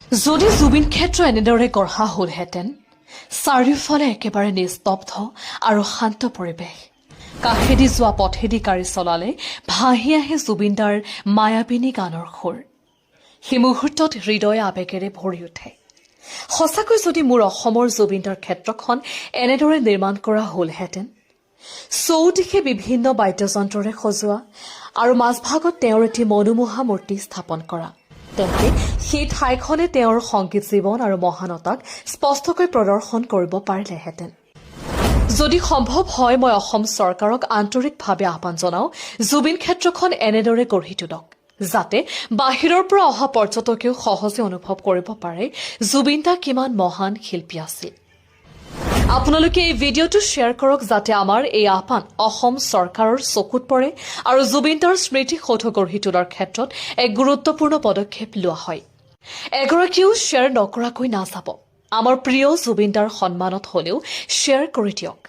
যদি জুবিন ক্ষেত্ৰ এনেদৰে গঢ়া হ'লহেঁতেন, চাৰিওফালে একেবাৰে নিস্তব্ধ আৰু শান্ত পৰিৱেশ, কাষেদি যোৱা পথেদি গাড়ী চলালে ভাহি আহে জুবিনদাৰ মায়াবিনী গানৰ সুৰ, সেই মুহূৰ্তত হৃদয় আৱেগেৰে ভৰি উঠে। সঁচাকৈ যদি মোৰ অসমৰ জুবিনদাৰ ক্ষেত্ৰখন এনেদৰে নিৰ্মাণ কৰা হ'লহেঁতেন, চৌদিশে বিভিন্ন বাদ্যযন্ত্ৰৰে সজোৱা আৰু মাজভাগত তেওঁৰ এটি মনোমোহা মূৰ্তি স্থাপন কৰা, তেন্তে সেই ঠাইখনে তেওঁৰ সংগীত জীৱন আৰু মহানতাক স্পষ্টকৈ প্ৰদৰ্শন কৰিব পাৰিলেহেঁতেন। যদি সম্ভৱ হয়, মই অসম চৰকাৰক আন্তৰিকভাৱে আহ্বান জনাওঁ, জুবিন ক্ষেত্ৰখন এনেদৰে গঢ়ি তোলক যাতে বাহিৰৰ পৰা অহা পৰ্যটকেও সহজে অনুভৱ কৰিব পাৰে জুবিন দা কিমান মহান শিল্পী আছিল। আপোনালোকে এই ভিডিঅ'টো শ্বেয়াৰ কৰক, যাতে আমাৰ এই আহ্বান অসম চৰকাৰৰ চকুত পৰে আৰু জুবিনদাৰ স্মৃতিসৌধ গঢ়ি তোলাৰ ক্ষেত্ৰত এক গুৰুত্বপূৰ্ণ পদক্ষেপ লোৱা হয়। এগৰাকীও শ্বেয়াৰ নকৰাকৈ নাযাব। আমাৰ প্ৰিয় জুবিনদাৰ সন্মানত হ'লেও শ্বেয়াৰ কৰি দিয়ক।